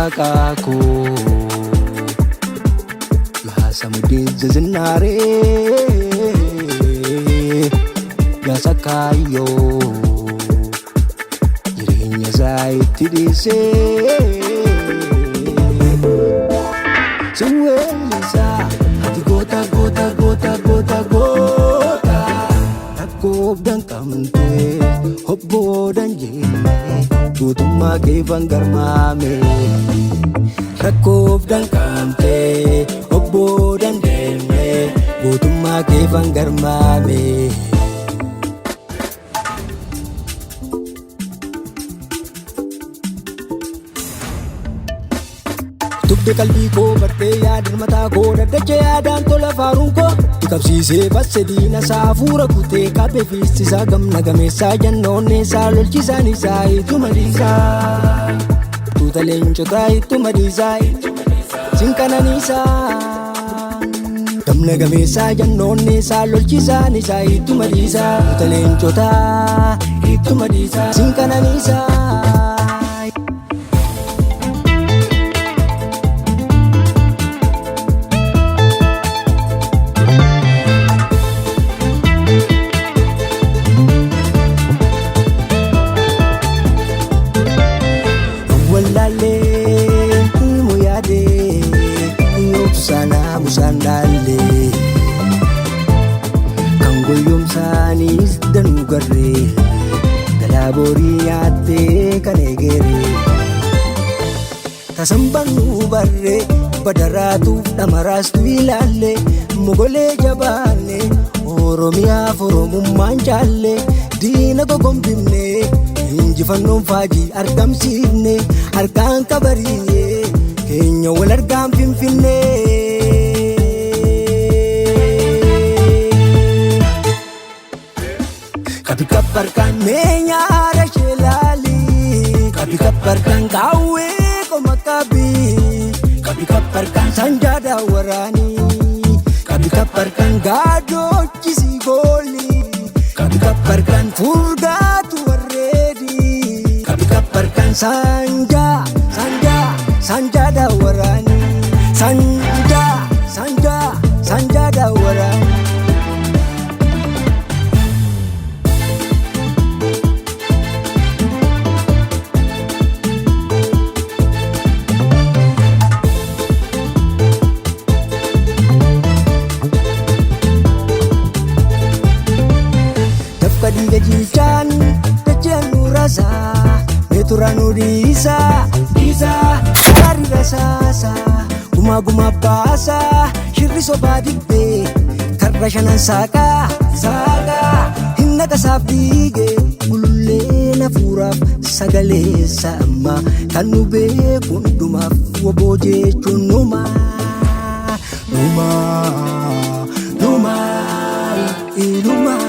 Waaqaa koo Yaasamuddin zizinaaree Yaasakaayyoo jireenya isaa itti dhiisee Siwweellisaa ati goota goota goota goota goota rakkoof danqamtee hobboodan jennee gootummaa keefan garmaame rakkoof danqamtee hobboodan deemnee gootummaa keefan garmaame. Tubde qalbii koo bartee yaadin mataa koo daddacha yaadaan tola faaruun koo itti qabsiisee basse diina isaa hafuura kutee qabee fiistisaa gamna gameessaa jannoonneessaa lolchisaan isaa ittuma dhiisaa. Tuuta leencotaa ittuma dhiisaa sinqananiisaa. Gamna gameessaa jannoonneessaa lolchisaan isaa ittuma dhiisaa. Tuuta leencotaa ittuma dhiisaa sinqananiisaa. Wallaalee himu yaadee yoobsanaa musaan dhaallee kan goyyomsaanis danuu garree galaa borii nyaattee kan eegeree tasambanuu barree badaraatuuf dhamaraastuu ilaalle mogolee jabaanne Oromiyaaf Oromummaan jaalle diina gogombifne injifannoon faajii argamsiifne harkaan kabariyyee keenya wal argaan finfinne. Kabi kabbarkaan mee nyaara ishee laali kabi kabbarkaan kaawwee qoma qabi kabi kabbarkaan sanjaadhaa waraanii kabi kabbarkaan gaadoochisi gooli kabi kabbarkaan furdaatu warreedi kabi kabbarkaan sanjaa sanjaa sanjaadhaa waraanii sanjaa sanjaa sanjaadhaa waraanii. Dafqa dhiiga jilchaan dachee nurasaa meetura nu dhiisaa dhiisaa gaarii rasaasaa gumaa gumaa baasaa shirri sobaa dibbee karra shanan saaqaa saaqaa hinna tasaaf dhiige gulullee nafuuraaf sagalee ammaa kan nu beeku hundumaaf woboo jechuun numaa numaa numaa numaa.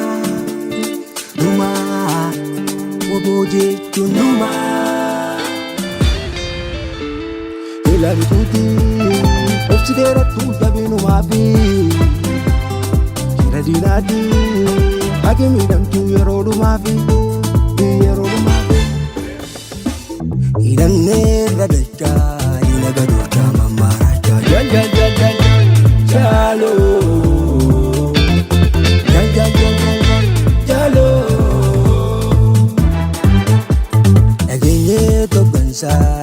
Numaa woboo jechuun numaa. Ilaaltuuti obsi dheerattu jabinumaa fi jira diinaati haqi miidhamtuu yeroo dhumaa fi yeroo dhumaa fi. Hidhanneerra dachaa diina gadoochaa mammaarachaa jal jal jal jal jaaloo jal jal jal jal jal jaaloo. Dhageenyee toggansaa